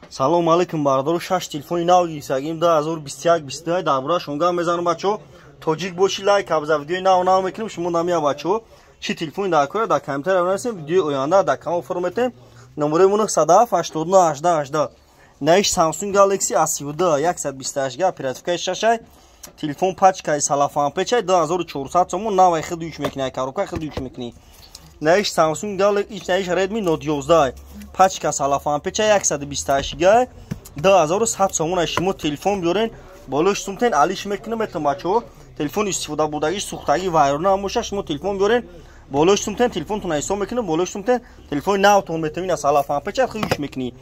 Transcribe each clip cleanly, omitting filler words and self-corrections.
Салом алейкум, бародаро. Шаш телефони нав гирифтагим 2021, 22. Дар бораашон гап мезанам, бачаҳо. Тоҷик боши, лайк абза. Видеои нав нав мекунем. Шумо намия, бачаҳо, чӣ телефони дар кора, дар комментария бинависем. Видеои оянда дар канал фор метем. Номерои мо 907 89 18 18. Наиш Samsung Galaxy A32, 128 га, оперативкаи 6. Телефон пачкаи салафанпечай, 2400 сомон. Навай, хид юш мекунӣ, коробка хид юш мекунӣ. Наиш Samsung Galaxy, наиш Redmi Note 11, пачка салафанпечай, 128 га, 2100 сомон. Шумо телефон биёрен, болош сумтен, алиш мекунем метам, бачаҳо. Телефон истифода бурдагӣ, сӯхтагӣ, вайрона ҳам боша, шумо телефон биёрен, болош сумтен, телефонтон ҳисоб мекунем, болош сумтен, телефони навтон метам. Ина салафанпечай, хид юш мекунӣ.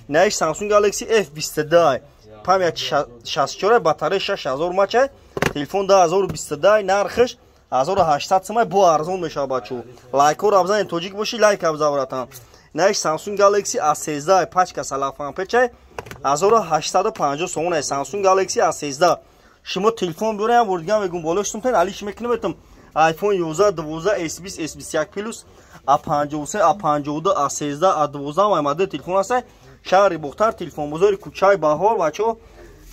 Наиш Samsung Galaxy F22, память 64, батарея 6000 мАч, телефон 2022, нархаш 1800 сомай, бо арзон мешавад, бачо. Лайкҳоро абзанед, тоҷик бошӣ, лайк абза, братан. Наиш Samsung Galaxy A13, пачка салафанпечай, 1850 сомон. Samsung Galaxy A13, шумо телефон биёрем, бор дигар мегум, болош сумтен, алиш мекунем метам. iPhone 11, 12, S20, S21 Plus, A53, A52, A13, A12 ва модел телефон ҳаст. Шаҳри Бухтар, телефонбозори кӯчаи Баҳор, бачаҳо,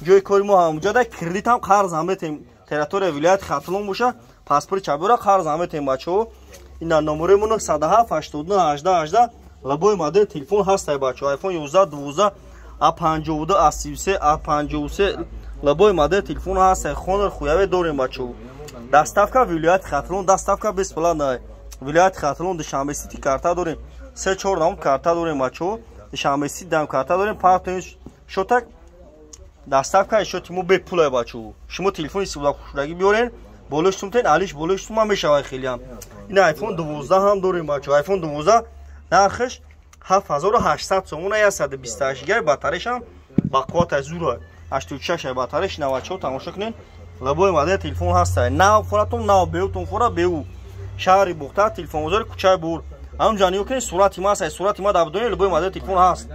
ҷои кори мо ҳамуҷода. Кредит ҳам, қарз ҳам метем. Территория вилояти Хатлон боша, паспорти чабёра, қарз ҳам метем, бачаҳо. Ина номерои мо 907 89 18 18. Любой модел телефон ҳастай, бачаҳо. iPhone 11, 12, A52, A33, A53, любой модел телефон ҳастай. Honor, Huawei дорем, бачаҳо. Доставка вилояти Хатлон, доставка бесплатная. Вилояти Хатлон, Душанбе Сити карта дорем, се чор намуд карта дорем, бачаҳо. Душанбе Сити дам карта дорем, партои шотак, доставка шоти мо бепулай, бачаҳо. Шумо телефони истифодашудагӣ биёрен, болош сумтен, алиш болош сума мешавад хелиам. Ин iPhone 12 ҳам дорем, бачаҳо. iPhone 12 нархаш 7800 сомона, 128 гига, батареяшам ба қуввата зура, 86 батареяш. Навачаҳо, тамошо кунед, любой модел телефон ҳастай. Нав форатон, нав беутон фора беу. Шаҳри Бухтар, телефонбозори кӯчаи Бур, ҳамҷа нигоҳ кунед, сурати ма ҳаст, сурати ма дар бидонед, любой модел телефон ҳаст.